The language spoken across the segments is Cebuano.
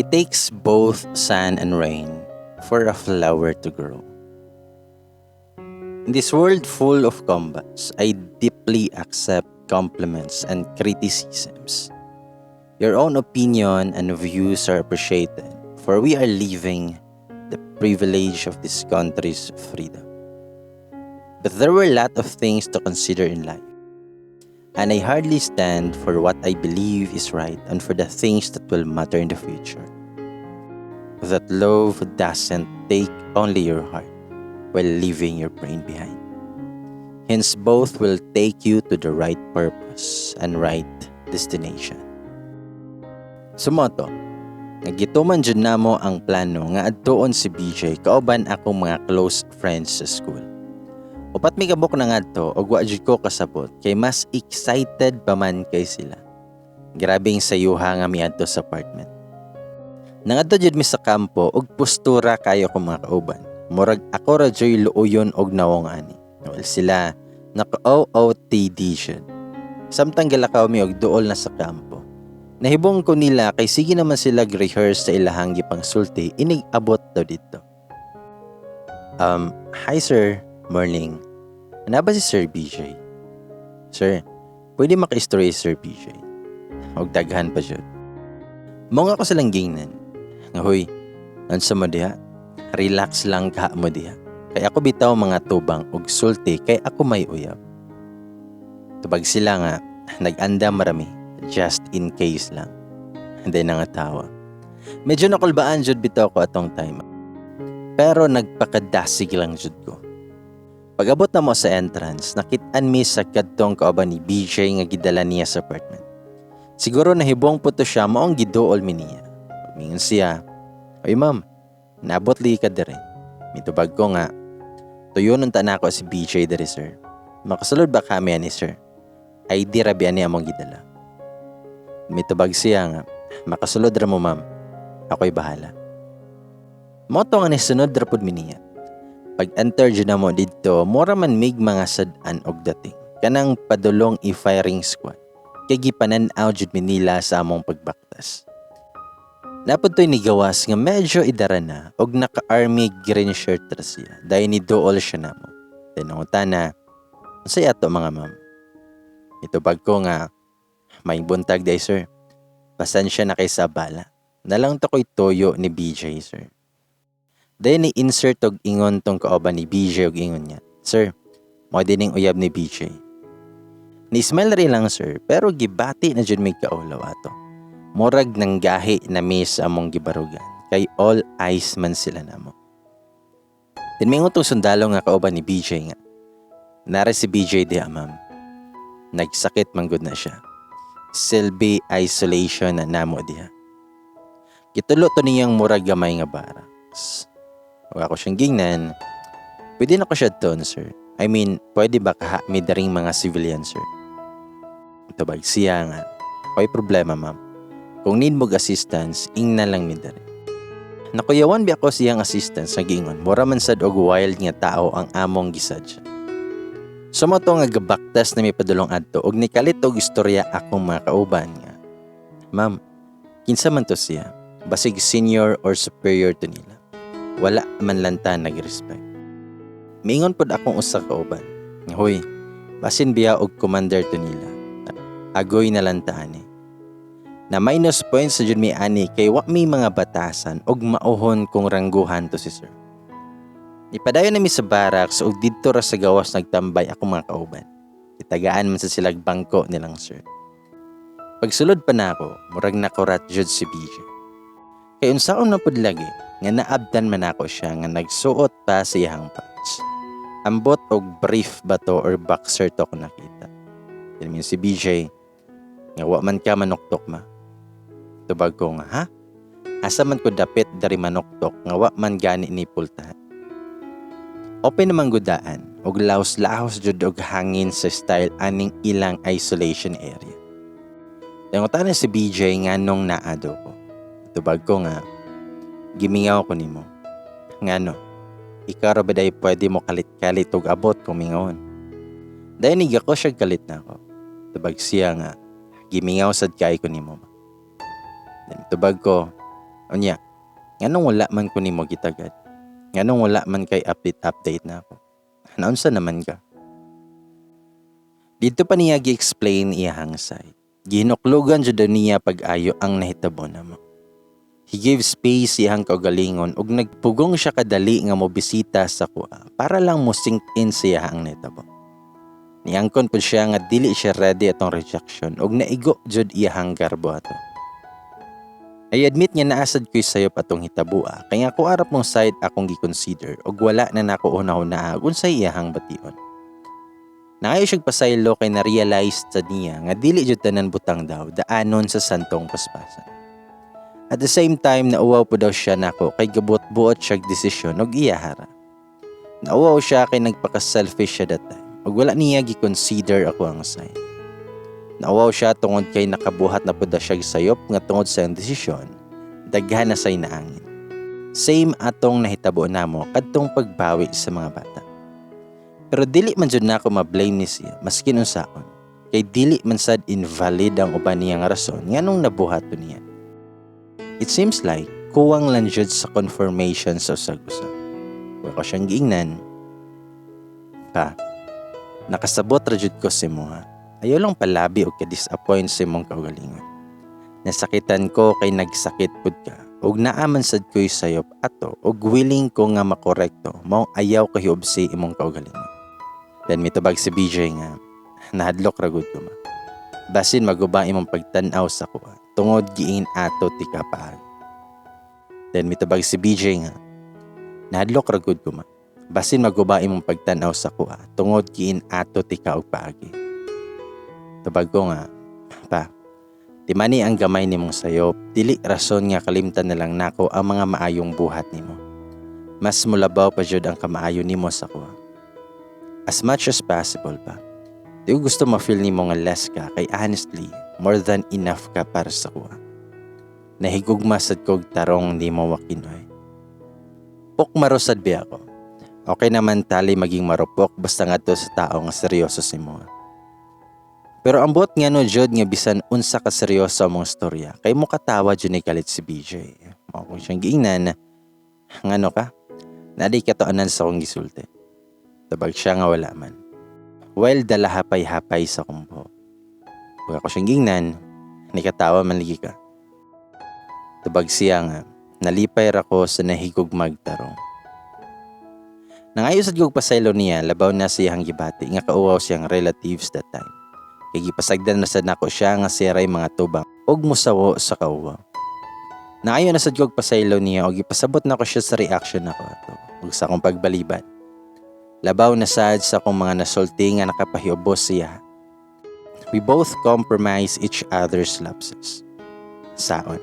It takes both sun and rain for a flower to grow. In this world full of combats, I deeply accept compliments and criticisms. Your own opinion and views are appreciated, for we are living the privilege of this country's freedom. But there were a lot of things to consider in life, and I hardly stand for what I believe is right and for the things that will matter in the future. That love doesn't take only your heart while leaving your brain behind. Hence, both will take you to the right purpose and right destination. So mao to, nga gituman jud namo ang plano nga adtuon si BJ kauban akong mga close friends sa school. Upat mi kabuok nangadto ug wa jud ko kasabot kay mas excited pa man kay sila. Grabing sayuha nga miadto sa apartment. Nangadto jud mi sa kampo ug postura kayo akong mga kauban. Murag ako ra juy luoyon og nawong ani. Well, sila naka OOTD jud. Samtang galakaw mi og duol na sa kampo, nahibong ko nila kay sige naman sila rehearse sa ilahang gipangsulti inig abot daw didto. "Hi sir, morning. Naa ba si Sir BJ? Sir, pwede maka-istorya si Sir BJ?" Og daghan pa jud. Mao nga ako silang gingnan nga, "Hoy, unsa mo diha? Relax lang ka mo diha. Kay ako bitaw mga tubang og sulti kay ako may uyab." Tubag sila nga, "Nag-andam ra mi, just in case lang." Then nangatawa. Medyo nakulbaan jud bitaw ko atong time. Pero nagpakadasig lang jud ko. Pag-abot namo sa entrance, nakit-an mi sa kadtong kauban ni BJ nga gidala niya sa apartment. Siguro nahibong po to siya, maong giduol mi niya. Mingon siya, "Oy ma'am, naabot lagi ka diri." Mitubag ko nga, "Tuyon unta nako si BJ diri, sir. Makasulod ba kami ani, sir? ID ra biya ni among gidala." Mitubag siya nga, "Makasulod ra mo, ma'am. Ako'y bahala." Mao to nga nisunod ra pud mi niya. Pag-enter jud namo didto, mura man mig mga sad-an og dating. Kanang padulong i-firing squad. Kay gipanan-aw jud mi nila sa among pagbaktas. Naa pud to'y nigawas nga medyo idara na og naka-army green shirt ra siya. Dayon ni duol siya namo. Then nangutana, "Unsay ato, mga ma'am?" Itubag ko nga, "Maayong buntag diay, sir. Pasensya na kay sa abala. Naa lang to ko'y tuyo ni BJ, sir." Dayon ni insert og ingon tong kauban ni BJ og ingon niya, "Sir, mao dining uyab ni BJ." Ni smile ri lang sir, pero gibati na jud mig kaulaw ato. Murag nanggahi na mi sa among gibarugan kay all eyes man sila namo. Then mingon tong sundalo nga kauban ni BJ nga, "Naa ra si BJ diha, ma'am. Nagsakit man gud na siya. Silbi isolation na namo diha." Gitulo to niyang murag gamay nga barracks. Ug ako siyang gingnan, "Pwede na ko siya doon, sir? I mean, pwede ba kaha mi daring mga civilian, sir?" Tubag siya nga, "Way problema, ma'am. Kung need mo assistance, ingna lang mi diri." Nakuyawan bi ako siyang assistance nga giingon, mura man sad og wild nga tao ang among gisadya. So mao to nga gabaktas na mi padulong adto og nikalit og istorya akong mga kauban nga, "Ma'am, kinsa man to siya? Basig senior or superior to nila. Wala man lang ta nag-respect." Mingon pod akong usa ka kauban, "Hoy, basin biya og commander to nila. Agoy na lang ta ani." Na minus points sa jud mi ani kay wa mi mga batasan og mauhon kung rangguhan to si sir. Ipadayon na mi sa barracks ug didto ra sa gawas nagtambay akong mga kauban. Itagaan man sa silag bangko nilang sir. Pagsulod pa nako, murag nakurat jud si BJ. Kay unsaon na pud lagi nga naabtan man ako siya nga nagsuot pa sa iyang pants. Ambot og brief ba to or boxer to ko nakita. Then si BJ nga, "Wa man ka manuktok, ma." Tubag ko nga, "Ha? Asa man ko dapit dari manuktok nga wa man gani ni pultahan?" Open naman gudaan og lahos-lahos jud og hangin sa style aning ilang isolation area. Nangutana si BJ nga nung naa daw ko. Tubag ko nga, "Gimingaw ko nimo." "Ngano? Ikaw ra ba day pwede mo kalit-kalit og abot kung mingawon?" Dayon niga ko siya kalit na ako. Tubag siya nga, "Gimingaw sad kay ko nimo." Then tubag ko, Unya, nganong wala man ko nimo gitagad? Nganong wala man kay update-update nako? Naunsa naman ka? Didto pa niya gi-explain iyahang side. Gihinuklugan jud niya pag-ayo ang nahitabo namo. He gave space iyang kaugalingon ug nagpugong siya kadali nga mobisita sa akoa para lang mo sink in siya ang nahitabo. Niangkon pud siya nga dili siya ready atong rejection ug naigo jud iyahang garbo ato. I admit nga naa sad ko'y sayop atong hitabua kay ako ra pong side akong gi-consider ug wala na nako una-una unsay iyahang bation. Nangayo siyang pasaylo kay na-realize sa niya nga dili jud tanan butang daw daanon sa santong paspasan. At the same time, nauwaw po daw siya nako kay gabuot-buot siya desisyon og iyahara. Nauwaw siya kay nagpaka-selfish siya that time ug wala niya gi-consider akoang side. Nauwaw siya tungod kay nakabuhat na pud daw siya sayop nga tungod sa iyang desisyon, daghan na say naangin. Same atong nahitabo namo kadtong pagbawi sa mga bata. Pero dili man jud nako ma-blame ni siya maskin unsaon. Kay dili man sad invalid ang uban niya nga rason nganong nabuhat to niya. It seems like kuwang lang jud sa confirmation sa usag-usa. Wa ko siyang giingnan. Pa, nakasabot ra jud ko sa imo ha. Ayaw lang palabi og ka-disappoint sa imong kaugalingon. Nasakitan ko kay nagsakit pud ka ug naa man sad ko'y sayop ato ug willing ko nga makorekto, mao ayaw ko hiubsi imong kaugalingon. Then mitubag si BJ nga, "Nahadlok ra gud ko, ma. Basin maguba imong pagtan-aw sa akoa tungod giin ato ti ka paag." Then mitubag si BJ nga, "Nahadlok ra gud ko, ma. Basin maguba imong pagtan-aw sa akoa tungod giin ato ti ka og paagi." Tubag ko nga, "Pa, timani ang gamay nimong sayop, dili rason nga kalimtan na lang nako ang mga maayong buhat nimo. Mas mulabaw pa jud ang kamaayo nimo sa akoa. As much as possible pa. Di ko gusto ma-feel nimo nga less ka kay honestly, more than enough ka para sa akoa. Nahigugma sad kog tarong nimo, Wakinoy." Pok marosad bi ako. Okay naman tali maging marupok basta ngadto sa tao nga seryoso sa imo. Pero ang buot nga no jud nga bisan unsa ka seryoso among storya kay mo katawa jud ni kalit si BJ. Mao kong siyang giingnan, "Ngano ka? Naa diay katuonan sa akong gisulti?" Tubag siya nga wala man. While dala hapay-hapay sa kumpo. Pag ako siyang giingnan, "Nikatawa man lagi ka." Tubag siya nga, "Nalipay ra ko sa nahigugmag tarong." Nangayo sad kog pasaylo niya labaw na siyang gibati nga kauwaw siyang relatives that time. Kay gipasagdan na sad nako siya nga siya ray mga tubang ug musawo sa kauwaw. Nangayo na sad kog pasaylo niya og gipasabot nako siya sa reaction nako ato ug sa akong pagbalibad. Labaw na sad sa akong mga nasulti nga nakapahiubos siya. We both compromise each other's lapses. Saon.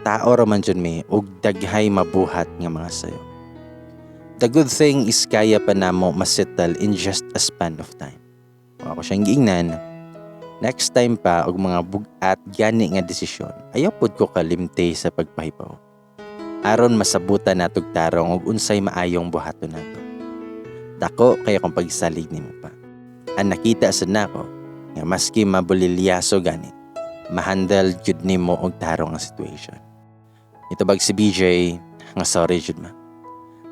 Tao ra man jud mi ug daghay mabuhat nga mga sayo. The good thing is kaya pa namo masettle in just a span of time. Kung ako siyang giingnan, "Next time pa og mga bug-at gani nga desisyon, ayaw pod ko kalimte sa pagpahibaw. Aron masabutan natog tarong og unsay maayong buhaton nato. Dako kay akong pagsalig nimo pa. Ang nakita sad nako nga maski mabulilyaso gani, mahandle jud nimo og tarong ang situation." Itubag si BJ nga, "Sorry jud, ma.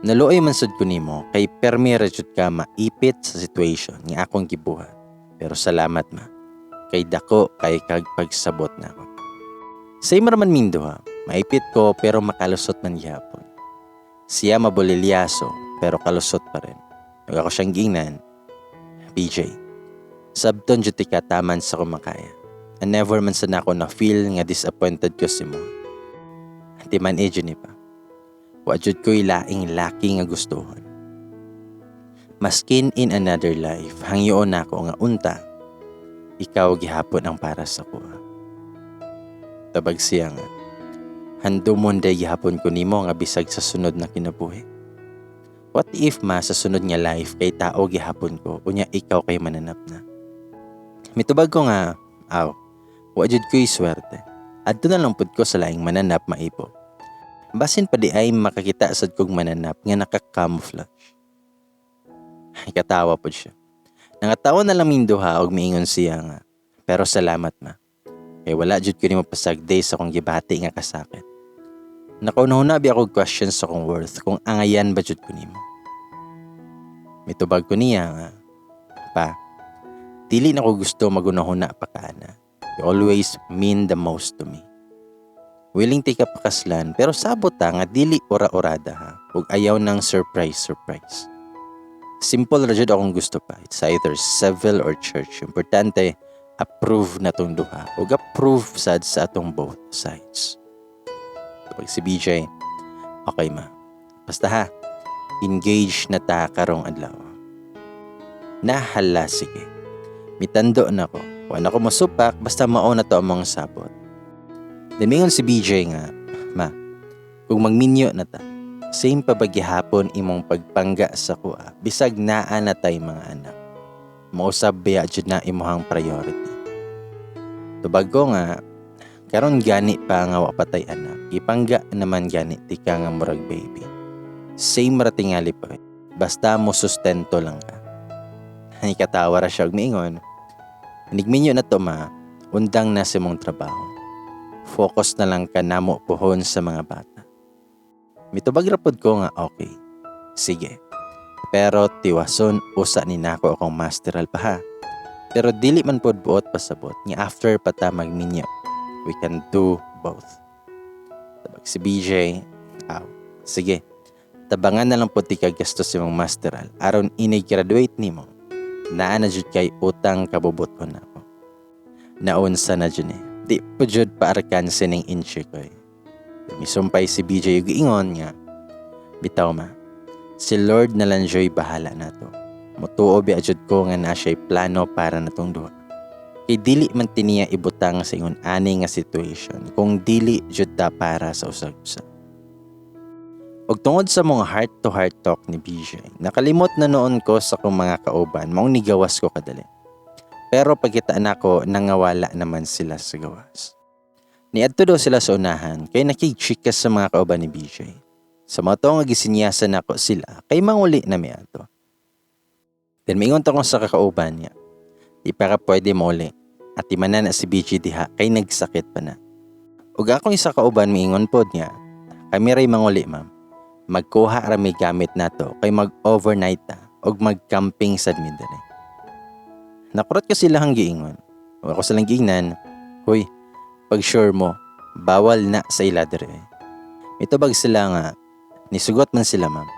Naluoy man sad ko nimo kay permi ra jud ka maipit sa situation nga akong gibuhat. Pero salamat, ma. Kay dako kay kag pagsabot nako." Same ra man ming duha. Maipit ko pero makalusot man gihapon. Siya mabulilyaso pero kalusot pa rin. Ug ako siyang giingnan, "BJ, sabton jud ti ka taman sa kumakaya. And never man sa nako na feel nga disappointed ko sa imo. Timan e jud ni pa. Wa jud ko'y laing laki nga gustuhon. Maskin in another life, hangyoon nako nga unta, ikaw gihapon ang para sa akoa." Tabag siya nga, "Handumon day gihapon ko nimo nga bisag sa sunod na kinabuhi. What if, ma, sa sunod nga life kay tao gihapon ko, unya ikaw kay mananap na?" Mitubag ko nga, "Aw, wa jud ko'y swerte. Adto na lang pud ko sa laing mananap maipo. Basin pa di ay makakita sad kog mananap nga naka-camouflage." Katawa pod siya. Nangatawa na lang ming duha og miingon siya nga, "Pero salamat, ma. Kay wala jud ko nimo pasagday sa akong gibati nga kasakit. Nakaunahuna biya ako questions sa akong worth kung angayan ba jud ko nimo. Mitubag ko niya nga, "Pa, dili na ko gusto magunahuna pa ka ana. You always mean the most to me. Willing tika pakaslan, pero sabot ta nga dili ora-orada ha. Ug ayaw ng surprise surprise. Simple ra jud akong gusto pa. It's either civil or church. Importante approve na tong duha ug approve sad sa atong both sides." Tubag si BJ, "Okay ma. Basta ha, engage na ta karong adlaw." Nahala, sige. Mitando na ko. Wa na ko mosupak basta mao na to among sabot. Then mingon si BJ nga, "Ma, kung magminyo na ta, same pa ba gihapon imong pagpangga sa kuha, bisag naa na tay mga anak? Mausab biya jud na imuhang priority?" Tubag ko nga, "Karon gani pa nga wa pa tay anak, ipangga naman gani tika nga murag baby. Same ra tingali pa, basta mo sustento lang ka." Nikatawa ra siya ug miingon, "Inigminyo na to ma, undang na sa imong trabaho. Focus na lang ka namo puhon sa mga bata." Mitubag ra pod ko nga, "Okay. Sige. Pero tiwason usa ni nako akong masteral pa ha. Pero dili man pod buot pasabot nga after pa ta magminyo. We can do both." Tabag si BJ, "Aw, sige. Tabangan na lang pod tika gastos imong masteral aron ini-graduate nimo. Naa na jud kay utang kabubuton nako." Naunsa na jud eh. Di po jud paarkan sining inche ko eh. Misumpay si BJ ug ingon nga, "Bitaw ma, si Lord na lang joy bahala na to. Mutuo biya jud ko nga naa siya'y plano para natong duha. Kay dili man tiniya ibutang sa ingon ani nga situation kung dili jud ta para sa usag-usa." Ug tungod sa mga heart to heart talk ni BJ, nakalimot na noon ko sa akong mga kauban, maong nigawas ko kadali. Pero pagkita nako, nangawala naman sila sa gawas. Niadto daw sila sa unahan kay nakigchika sa mga kauban ni BJ. Sa mga to nga gisinyasan nako sila kay manguli na mi ato. Then mingon to kong sa kakauban niya, "Di pa ka pwede mauli. At na na si BJ diha kay nagsakit pa na." Ug akong isa kauban miingon pod niya, "Kami ray manguli ma'am. Magkuha ra mi gamit nato kay mag-overnight ta ug mag-camping sad mi diri." Nakurot ko sila ang giingon. Ug ako silang giingnan, "Hoy, pag sure mo, bawal na sa ila diri." Mitubag sila nga, "Nisugot man sila ma'am.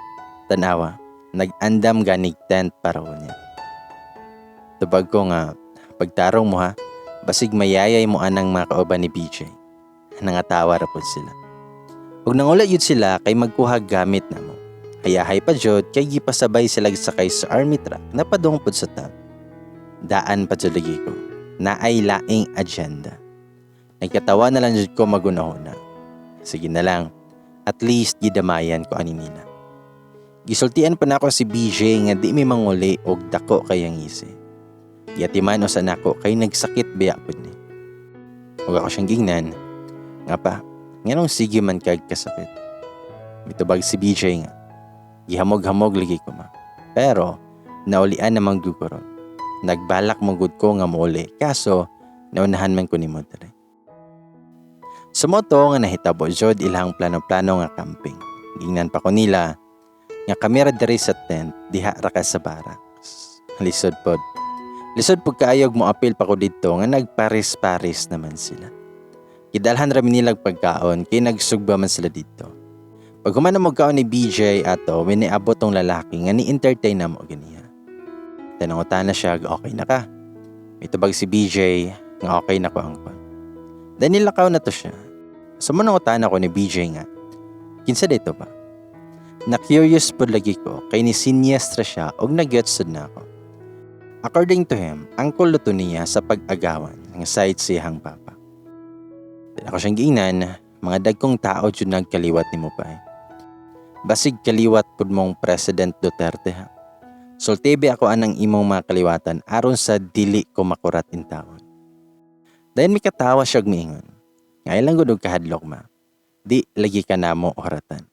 Tanawa, nag-andam ganig tent para ko niya." Tubag ko nga, "Pagtarong mo ha, basig mayayay mo anang mga kauban ni BJ." Nangatawa ra pod sila. Ug nangula yun sila kay magkuha gamit na mo. Hayahay pa jud kay gipasabay sila sakay sa army truck na padung pod sa town. Daan pa jud lagi ko. Naay laing agenda. Nagkatawa na lang jud ko magunahuna. Sige na lang. At least gidamayan ko ani nila. Gisultian pa nako si BJ nga di mi manguli og dako kay ang ngisi. Giatiman usa nako kay nagsakit biya pud ni. Ug ako siyang gingnan nga, "Pa, nganong sige man kag kasakit?" Mitubag si BJ nga, "Gihamog-hamog lagi ko ma. Pero naulian namang guguron. Nagbalak mo gud ko nga muuli kaso naunahan man ko nimo diri." Sa moto nga nahitabo jud ilang plano-plano nga camping. Gingnan pa ko nila nga kami ra diri sa tent, diha ra ka sa barracks. Lisod pod. Lisod pud kaayog mo apil pa ko didto nga nagparis-paris naman sila. Gidalhan ra mi nilag pagkaon kay nagsugba man sila didto. Pag human na magkaon ni BJ ato, may niabot tong lalaki nga ni-entertain na mo ganiya. Tanangutan na siya, "Okay na ka?" Mitubag si BJ nga, "Okay na ko angkon." Then nilakaw na to siya. So manangutan ako ni BJ nga, "Kinsa dito ba?" Na curious pod lagi ko kay ni sinyas ra siya og nagyot sad na ako. According to him, angkol to niya sa pag-agawan nga side siyang papa. Then ako siyang giingnan, "Mga dagkong tao jud nagkaliwat nimo pa eh. Basig kaliwat pud mong President Duterte ha. Sultibi ako anang imong mga kaliwatan aron sa dili ko makurat in taon." Dayon mikatawa siya og miingon, "Ngayon lang gud og kahadlok ma. Di lagi ka namo horatan."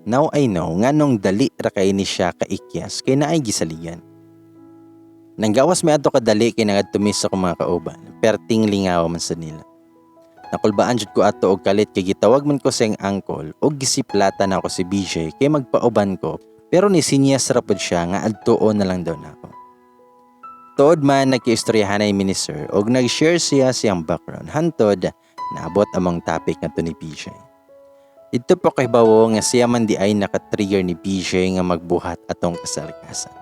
Now I know nganong dali ra kay ni siya kaikyas kay naay gisaligan. Nanggawas mi adto kadali kay nangadto mi sa akong mga kauban, perting lingaw man sa nila. Nakulbaan jud ko ato og kalit kay gitawag man ko sa iyang uncle og gisiplatan nako si BJ kay magpauban ko, pero ni sinyas ra pud siya nga adtuon na lang daw nako. Tuod man, nagkiistoryahanay mi ni sir og nag-share siya siyang background hantod naabot among topic ngadto ni BJ. Didto pa ko kahibawo nga siya man diay naka-trigger ni BJ nga magbuhat atong kasalkasan.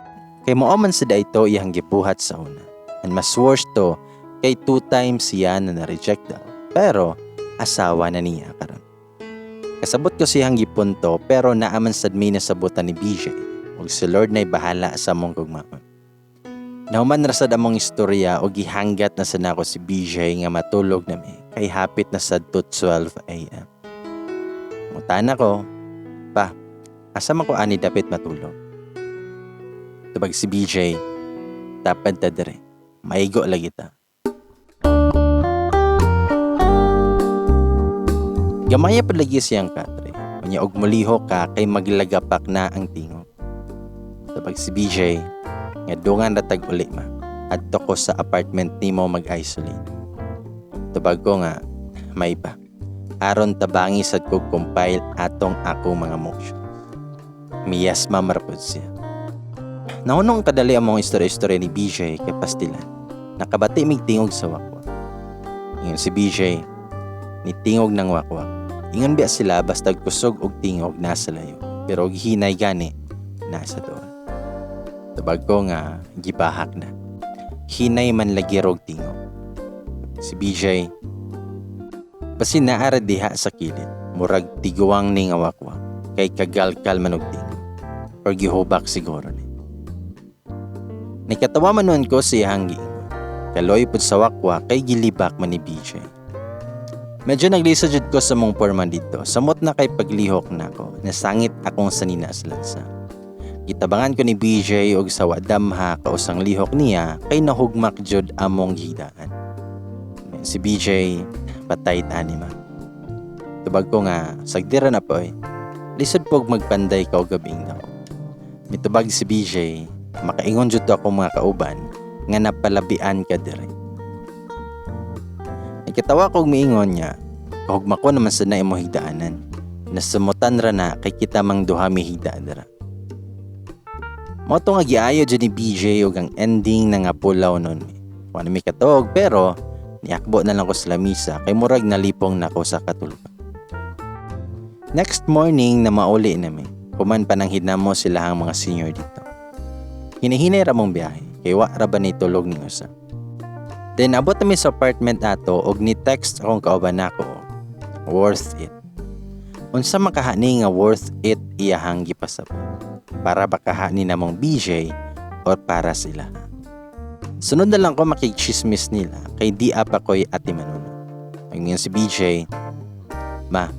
Kay mao man sad ito iyang gibuhat sa una. And mas worse to kay two times siya na na-reject daw. Pero asawa na niya karon. Kasabot ko siyang gipunto, pero naa man sad mi nasabutan ni BJ. Ug si Lord na'y bahala sa among gugmaon. Nahuman ra sad among istorya og gihanggat na sad nako si BJ nga matulog na mi kay hapit na sad to 12 a.m. Mutana ko, "Pa, asa man ko ani dapit matulog?" Tubag si BJ, "Tapad ta dire, maigo lagi ta." Gamaya pa lagi siyang katre. Unya og mulihok ka kay maglagapak na ang tingog. Tubag si BJ, nga dungan ra tag uli, ma. Adto ko sa apartment nimo mag-isolate. Tubag ko nga, may pa. Aron tabangi sad ko compile atong ako mga motions. Miyas ma marapod siya. Nahunong kadali ang mga istorya-istorya ni BJ kay pastilan. Nakabati mig tingog sa wakwak. Ingon si BJ, ni tingog ng wakwak. Ingon biya sila basta kusog og tingog nasa layo. Pero og hinay gani, nasa doon. Tubag ko nga gibahak na. Hinay man lagi rog tingog. Si BJ, basin naara diha sa kilid, murag tiguang ni nga wakwak, kay kagalkal man og tingog. Or gihubak siguro ni. Nikatawa man nuon ko sa iyang giingon. Kaloy pud sa wakwak kay gilibak man ni BJ. Medyo naglisod jud ko sa mong porma dito. Samot na kay paglihok nako. Nasangit akong sanina sa lansa. Gitabangan ko ni BJ og sa wadamha kausang lihok niya kay nahugmak jud among gihidaan. Si BJ, "Patay tani, ma." Tubag ko nga, "Sagdira na po eh. Lisod pog magpanday ka og gabing daw." Mitubag si BJ, "Makaingon jud to ako mga kauban nga napalabian ka dire." Nagkatawa kog miingon niya, "Kahugma ko naman sa na imo higdaanan. Nasumutan ra na kay kita mang duha mi higdaan dira." Mao to nga giayo jud ni BJ og ang ending na nga pulaw nun. Wa na mi katuog, pero niakbo na lang ko sa lamisa kay murag nalipong nako sa katulog. Next morning na mauli nami, human pananghid namo sila ang mga senior dito. Hinahinay ra mong biyahe kay wa ra ba ni tulog ni usa. Then abot nami sa apartment ato og ni text akong kauban nako, "Worth it." Unsa makahani nga worth it iyahang gipasabot? Para ba kahani namong BJ or para sila? Sunod na lang ko makigchismis nila kay di apa ko'y ati manuno. Ang si BJ, "Ma,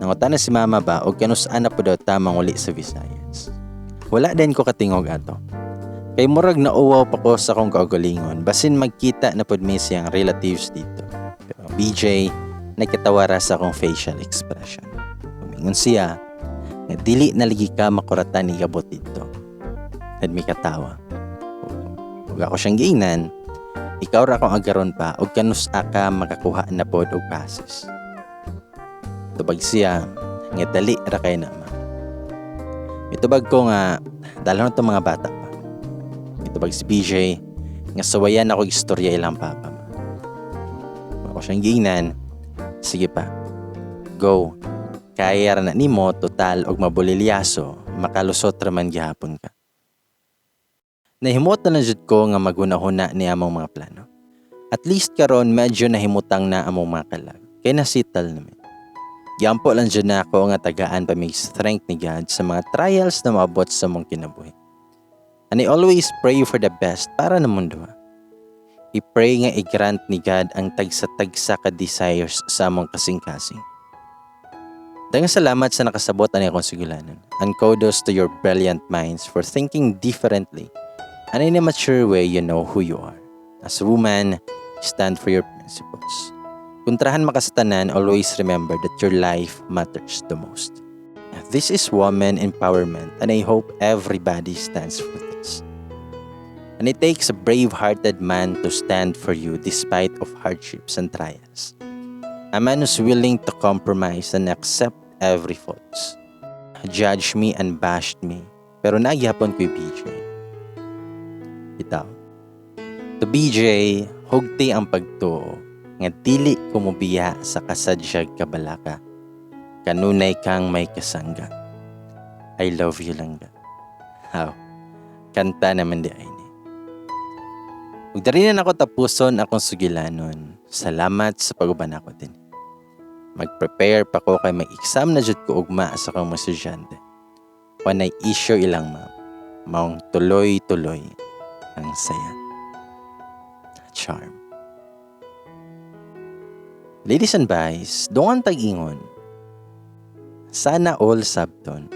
nangutana si mama ba og kanus-an na po daw tamang uli sa Visayas." Wala din ko katingog ato. Kay murag nauwaw pa ko sa akong kaugalingon, basin magkita na pud mi siyang relatives dito. Pero BJ, nagkatawa ra sa akong facial expression. Umingon siya, nga dili na lagi ka makuratan ni gabot dito. Nadmi katawa. Ug ako siyang giingnan, "Ikaw ra akong agaron pa og kanus-a ka makakuha na pod og passes." Tubag siya, nga dali ra kay na, ma. Mitubag ko nga, dala na itong mga bata pa. Mitubag si BJ, nga sawayan ako istorya ilang papa, ma. Ako siyang giingnan, "Sige pa, go. Kaya ra na nimo, total og mabulilyaso, makalusot ra man gihapon ka." Nahimot na lang jud ko nga maghuna-huna ni among mga plano. At least karon medyo nahimutang na among mga kalag, kay nasital namin. Giampo lang jud na ako nga tagaan pa mig strength ni God sa mga trials na maabot sa among kinabuhi. And I always pray for the best para na mundo. I-pray nga i-grant ni God ang tagsa-tagsa ka desires sa among kasing-kasing. Daghang salamat sa nakasabot ani akong sigulanan. And kudos to your brilliant minds for thinking differently and in a mature way you know who you are. As a woman, stand for your principles. Kontrahan makasatanan, always remember that your life matters the most. This is woman empowerment, and I hope everybody stands for this. And it takes a brave-hearted man to stand for you despite of hardships and trials. A man who's willing to compromise and accept every faults. Judge me and bashed me. Pero naa gihapon ko'y BJ. Bitaw. To BJ, hugti ang pagtuo nga dili ko mobiya sa kasadyag kabalaka. Kanunay kang may kasangga. I love you, langga. How? Kanta naman diay ni. Ug diri na nako tapuson akong sugilanon. Salamat sa pag-uban nako diri. Mag-prepare pa ko kay may exam na jud ko ugma sa akong mga estudyante. Wanay issue ilang ma'am. Maong tuloy-tuloy ang saya. Charm. Ladies and guys, dungan tag-ingon. Sana all sabton.